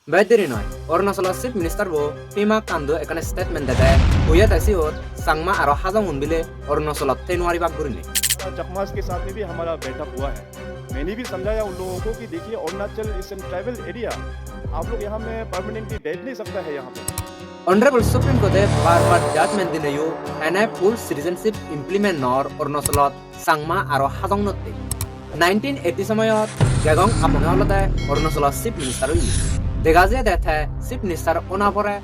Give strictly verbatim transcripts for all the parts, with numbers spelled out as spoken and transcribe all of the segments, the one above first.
Bej deri noi, Arunachalor Chief Minister bo Pema Khandu ekkan statement dede, hoyede siyot Changma aro Hajongun bile Arunachalot thei nuaribak gurinei. चकमास के साथ में भी हमारा बैठक हुआ है। मैंने भी समझाया उन लोगों को कि देखिए, Arunachal is an tribal area, आप लोग यहाँ में परमानेंटली बैठ नहीं सकता है यहाँ पे। Honorable Supreme Court e bar bar judgment dineyo ene full citizenship implement nor Arunachalot Changma aro Hajongunotte. Nineteen eighty somoyot Gegong Apang e olode Arunachalor Chief Minister oye. Dega jiyede te Chief Minister ona pore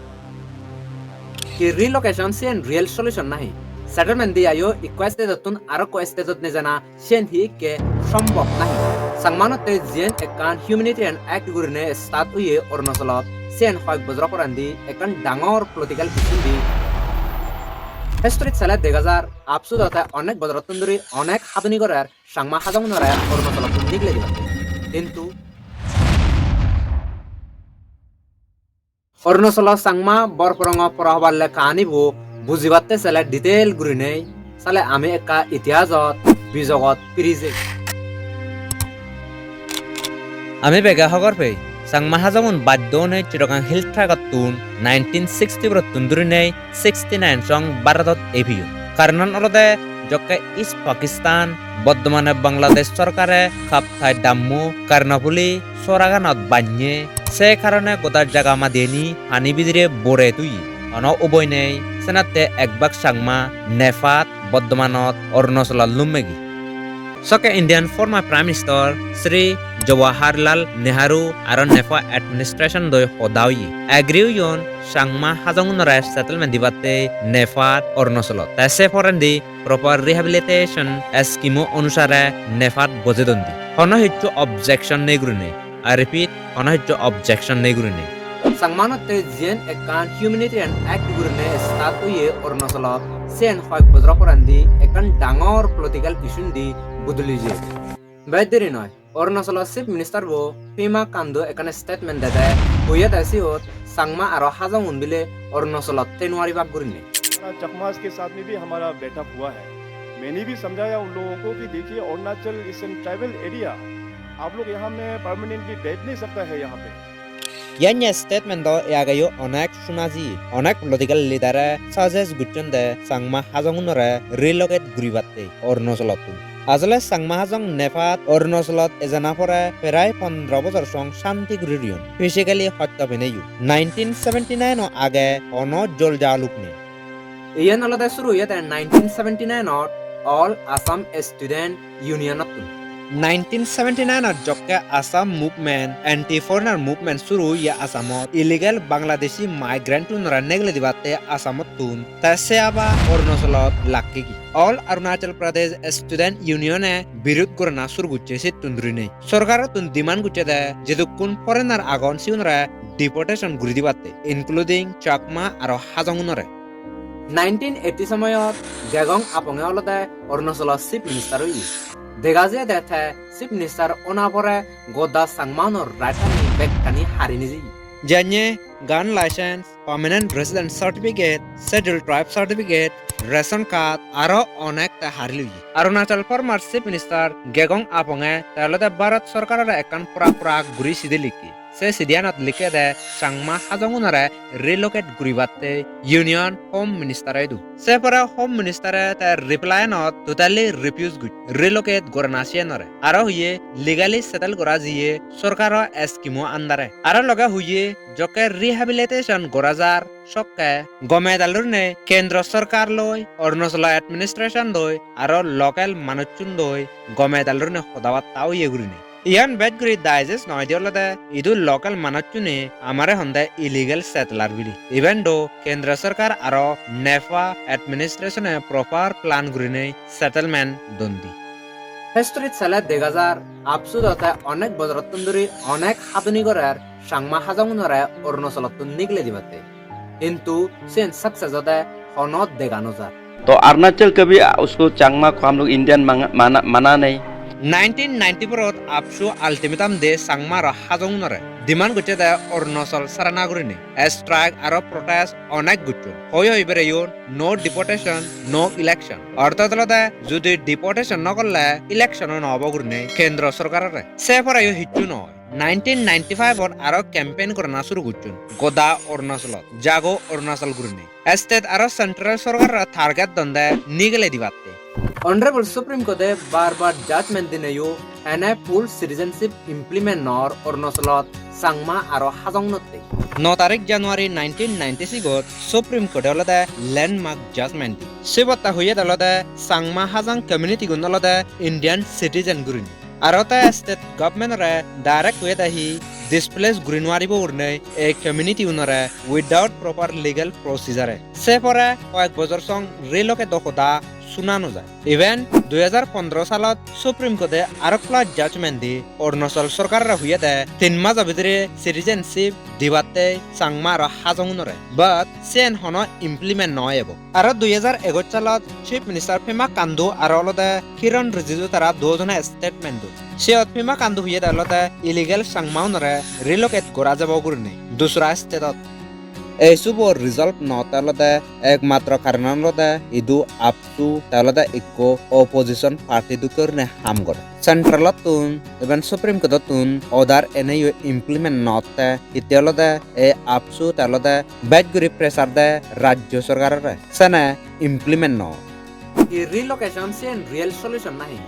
hi relocation siyen real solution nahi? Settlement diyayo ikko state ottun arokko state ot nejana siyen hi ikke sombhob nahi? Changmanotte jiyen ekkan humanitarian act gurine start oye Arunachalot, siyen hoyek bojor porendi ekkan dangor political issue di. History sele dega jar, AAPSU do te onek bojorottun dhuri onek haduni gorer Changma Hajongunore Arunachalottun nigle dibatte. Hintu Arunachalo Changma borporongo pora hoballe kahanibo bujibatte sele detail gurinei sale ami ekka itihasot bijogot piri jei. Ami bege hobor pei, Changma Hajongun baddo onei Chittagong Hill Tract-ottun nineteen sixty-four-ottun dhurinei sixty-nine song Bharodot ei peyon. Karonan olode jokke East Pakistan, bortomane Bangladesh sorkare Kaptai Dammo, Karnapuli soraganot bannye, se karone goda jaga madiyeni pani bidire bore toye. Hono uboi nei, senatte ek bak Changma Nepal, bortomanot Arunachalot lummegi. Sokke Indian former Prime Minister Shri Jawaharlal Nehru aro Nepal administration doi hoda oye. Agree oyon Changma Hajongunore settlement dibatte Nepal, Arunachalot. Te se porendi proper rehabilitation scheme-o onusare Nepal bojei dondi. Hono hissu objection nei gurinei. I repeat, hono hissu objection nei gurinei. Changmanotte jiyen ekkan humanitarian act gurine start oye Arunachalot, siyen hoyek bojor porendi ekkan dangor political issue di bodoli jeye. Bej deri noi, Arunachalor Chief Minister bo Pema Khandu ekkan statement dede, hoyede siyot Changma aro Hajongun bile Arunachalot thei nuaribak gurinei. चकमास के साथ में भी हमारा बैठक हुआ है। मैंने भी समझाया उन लोगों को कि देखिए, Arunachal is an tribal area, आप लोग यहाँ में परमानेंटली बैठ नहीं सकता है यहाँ पे। Yanye statement do e ageyo onek suna jiye, onek political leader-e suggest gocchon de Changma Hajongunore relocate guribatte Arunachalottun. Asole Changma Hajong Nepal, Arunachalot ejana pore prai pondro bojor song shanti guri riyon. Physically hosto peneyo. Nineteen seventy-nine-o age hono joljaluk nei. Iyen olode suru oyede nineteen seventy-nine-ot All Assam Student Union-ottun. Nineteen seventy-nine-ot jokke Assam movement, anti-foreigner movement suru oye Assamot, illegal Bangladeshi migrant-unore negle dibatte Assamottun, te se aba Arunachalot lakkegi. All Arunachal Pradesh Student Union-e birud gorana suru gocche settun dhurinei. Sorkarottun demand gocche de jedukkun foreigner agon sigunore deportation guri dibatte, including Chakma aro Hajongunore. Nineteen eighty somoyot Gegong Aponge olode Arunachalor Chief Minister oye. Dega jiyede te Chief Minister ona pore goda Changmaunor right-ani bekkani hari nejeye. Janye gun license, permanent resident certificate, scheduled tribe certificate, ration card, aro onek te hari loye. Arunachal former Chief Minister Gegong Aponge te olode Bharat sorkarore ekkan pura pura guri sidi likke. Se sidiyanot likkede Changma Hajongunore relocate guribatte Union Home Minister-e idu. Se pore Home Minister-e te reply-anot totally refuse gocche relocate gorana siyanore. Aro hoye legally settle gora jiye sorkaro scheme-o under-e. Aro loge hoye jokke rehabilitation gora jar sokke gome dale gurinei kendro sorkar loi, Arunachalo administration loi, aro local manuchun loi gome dale gurinei hoda batta oye gurinei. Iyan bej guri digest noi de olode idu local manuchune amare honde illegal settler bili. Even though kendro sorkar aro Nepal administration-e proper plan gurinei settlement don di. History-t sele dega jar, AAPSU do te onek bojorottun dhuri onek haduni gorer Changma Hajongunore Arunachalottun nigle dibatte. Hintu siyen success ode hono dega no jar. तो अरुणाचल कभी उसको चकमा को हम लोग इंडियन मांगा- माना, माना नहीं। Nineteen ninety-four-ot AAPSU ultimatum de Changma aro Hajongunore. Demand gocche de Arunachal sarana gurinei. Strike aro protest onek gocchon. Hoi hoi bereyon, "No deportation, no election." Orthat olode judi deportation no gorle election-o no obo gurinei kendro sorkarore. Se poreyo hissu no oi. Nineteen ninety-five-ot aro campaign gorana suru gocchon goda Arunachalot, "Jago Arunachal" gurinei. State aro central sorkarore target donde nigele dibatte. Honorable Supreme Court-e bar bar judgment dineyo ene full citizenship implement nor Arunachalot Changma aro Hajong-unotte. No tarik January nineteen ninety-six-ot Supreme Court-e olode landmark judgment di. Sibot ta hoyede olode Changma Hajong community-gun olode Indian citizen gurinei. Aro te state government-ore direct hoyede hi displace guri nuaribo gurinei ei community-unore without proper legal procedure-e. Se pore hoyek bojor song relocate-o hoda suna no jai. Even dui hajar pondro salot Supreme Court-e arokla judgment di Arunachal sorkarore hoyede tin majo bidire citizenship dibatte Changma aro Hajong-unore. But siyen hono implement no ebo. Aro dui hajar egoch salot Chief Minister Pema Khandu aro olode Kiren Rijiju tara duo jone statement don. Siyot Pema Khandu hoyede olode illegal Changma-unore relocate gora jabo gurinei dusra state-ot. Ei issue-bo resolve no otte olode ekmatro karonan olode idu AAPSU te olode ikko opposition party dokke gurinei ham gore. Central-ottun, even Supreme Court-ottun order eneyo implement no otte, hitte olode ei AAPSU te olode bej guri pressure de rajyo sorkarore, sene implement no. Hi relocation siyen real solution nahi?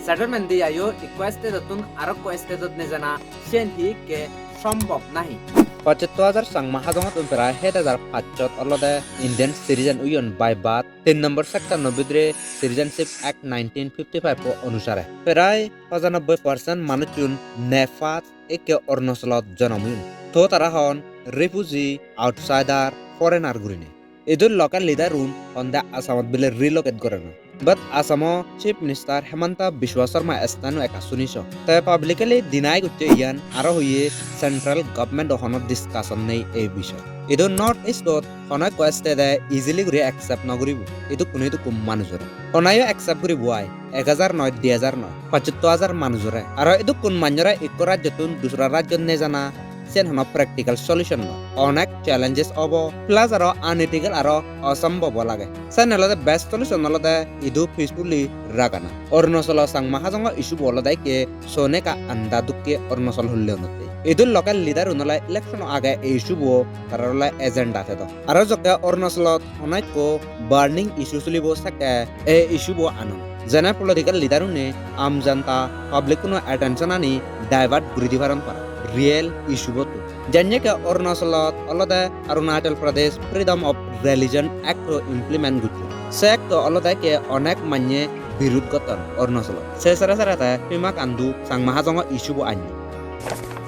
Settlement diyayo ikko state-ottun arokko state-ot nejana, siyen hi ikke sombhob nahi? Pochattor hajar Changma Hajong-ottun prai het hajar pachshot olode Indian citizen oyon by birth, tin nombor section-o bidire Citizenship Act nineteen fifty-five-o onusare. Prai pachanobboi percent manuchun NEFA-t ikke Arunachalot jonom oyon. To tara hon refugee, outsider, foreigner gurinei. Idu local leader-un honde Assamot bile relocate gorana. But Assamo Chief Minister Himanta Biswa Sarma stand-o ekka suniso. Te publicly deny gocche iyan, aro hoye central government-o hono discussion nei ei bishoy. Idu North East-ot hono ekko state-e easily guri accept no guribo idukkun idukkun manujore. Honayo accept guribo ai, ek hajar noi, di hajar noi, pochattor hajar manujore. Aro idukkun manjore ikko rajyottun dusra rajyot nejana, siyen hono practical solution noi. Onek challenges obo, plus aro unethical aro osombhob o lage. Sen olode best solution olode idu peacefully ragana. Arunachalo Changma Hajong-o issue-bo olode ikke soneka anda dokke Arunachal hulle onotte. Idu local leader-un ole election-o age ei issue-bo tarar ole agenda thedo. Aro jokke Arunachalot hono ekko burning issue sulibo sekke ei issue-bo anon. Jene political leader-une aam janta public-uno attention-ani divert guri di paron para real issue-bottun. Janye ke Arunachalot olode Arunachal Pradesh Freedom of Religion Act-o implement gocchon. Se act-o olode ke onek manye birud gotton Arunachalot. Se sere sere te Pema Khandu Changma Hajong-o issue-bo anyon.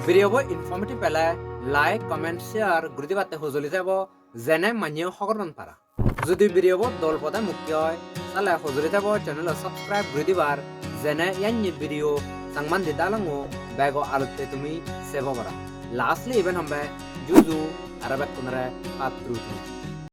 Video-bo informative pele like, comment, share guri dibatte hojoli tebo, jene manye hobor pan para. Judi video-bo dol pode mukti oi, sale hojoli tebo channel-o subscribe guri dibar, jene iyanni video Changmandi dalongo bego alutte tumi sebo para. Lastly, iben hombe juju aro bekkunore patturu tumi.